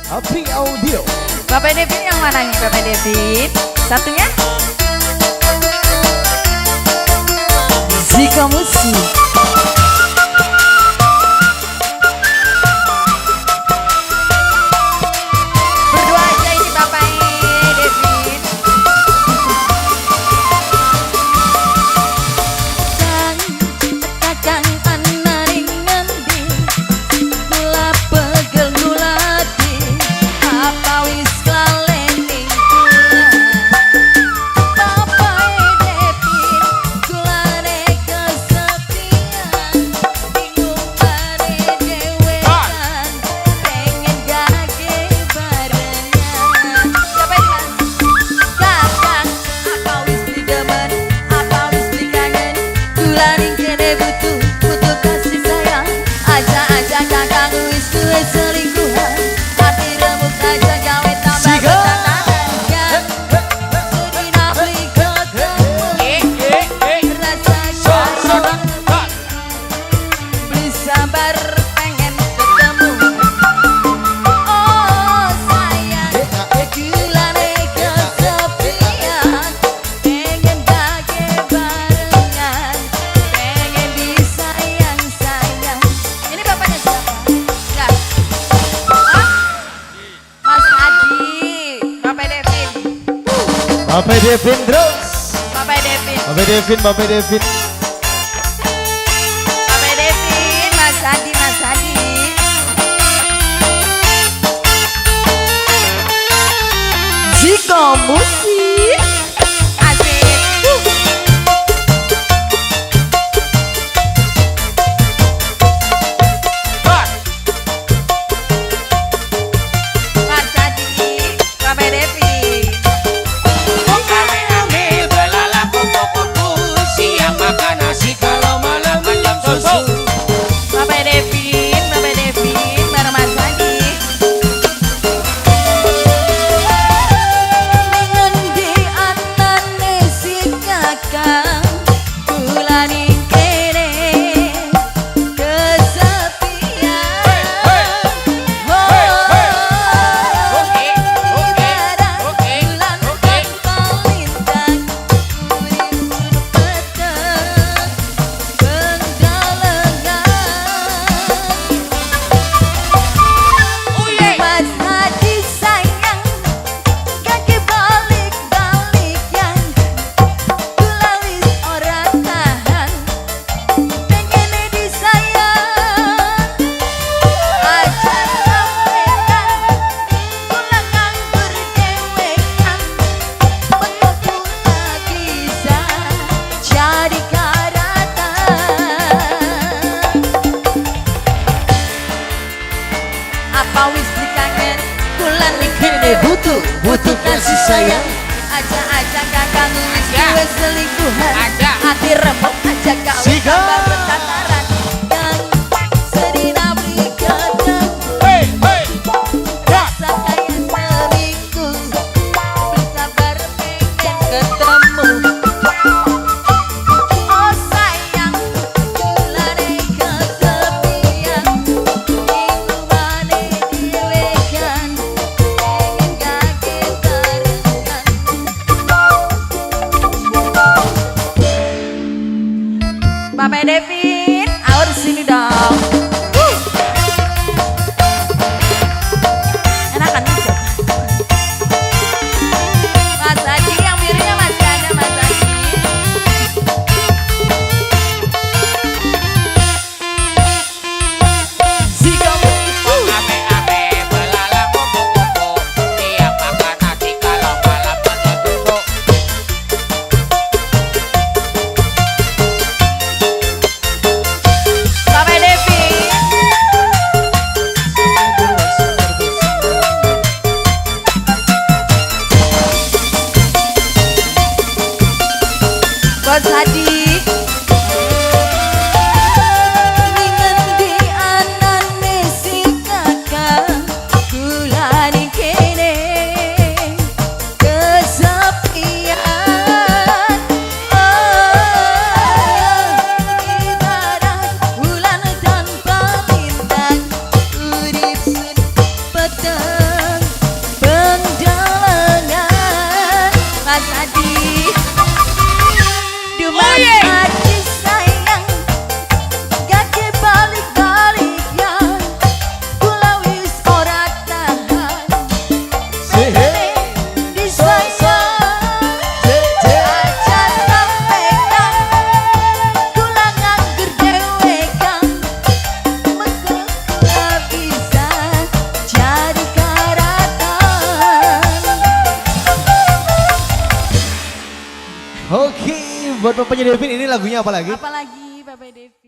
Happy Audio. Bapak Devin yang mana nih Bapak Devin? Satunya? Zika Musik. Berdua aja ini Bapak Devin. Kakang ana ing ngendi, kula pegel ngulati, apa wis klalen ing kula. Bapak Devin kulane kesepian, bingung bare dhewean, pengen gage barengan. Siapa ini Mas? Kakang, apa wis beli demen, apa wis beli kangen, kula ning kene butuh, butuh kasih sayang. Aja-aja kakang wis duwe selingkuhan, hati remuk aja gawe tambah Siga. bertantangan. Yang sedina beli ketemu, rasa kangen, beli sabar pengen ketemu. Oh sayang, kulane kesepian, pengen gage barengan, pengen disayang-sayang. Ini bapaknya siapa? Ya. Hah? Mas Adi, Bapak Devin. Bapak Devin terus. Bapak Devin. Bapak Devin, Bapak Devin. Bapak Devin, Mas Adi, Mas Adi. Zika Musik. Asik. Mas Adi, Bapak Devin. Ame belalah kupu-kupu, siang makan nasi kalau malam minum susu. Bapak Devin, bareng Mas Adi. Ngendi anane si kakang, kula ning kene kesepian. Oh, ibarat bulan tanpa lintang, urip peteng benggalengan. Mas Hadi sayang, kaki balik-balik yang kula wis ora tahan, pengen disayang. Aja sampean kula nganggur dhewean, mengko kula bisa jadi karatan. Apa wis beli kangen, kula ning Kene butuh, butuh kasih sayang. Aja-aja kakang wis Aja. duwe selingkuhan, Aja. hati remuk aja gawe Siga. tambah bertataran. Yang sedina beli ketemu, rasa kayak seminggu, beli sabar pengen ketemu. Oh sayang, kulane kesepian, minggu maneh dhewean, pengen gage barengan. Bapak Devin. Buat Bapaknya Devin ini lagunya apa lagi? Apa lagi Bapak Devin?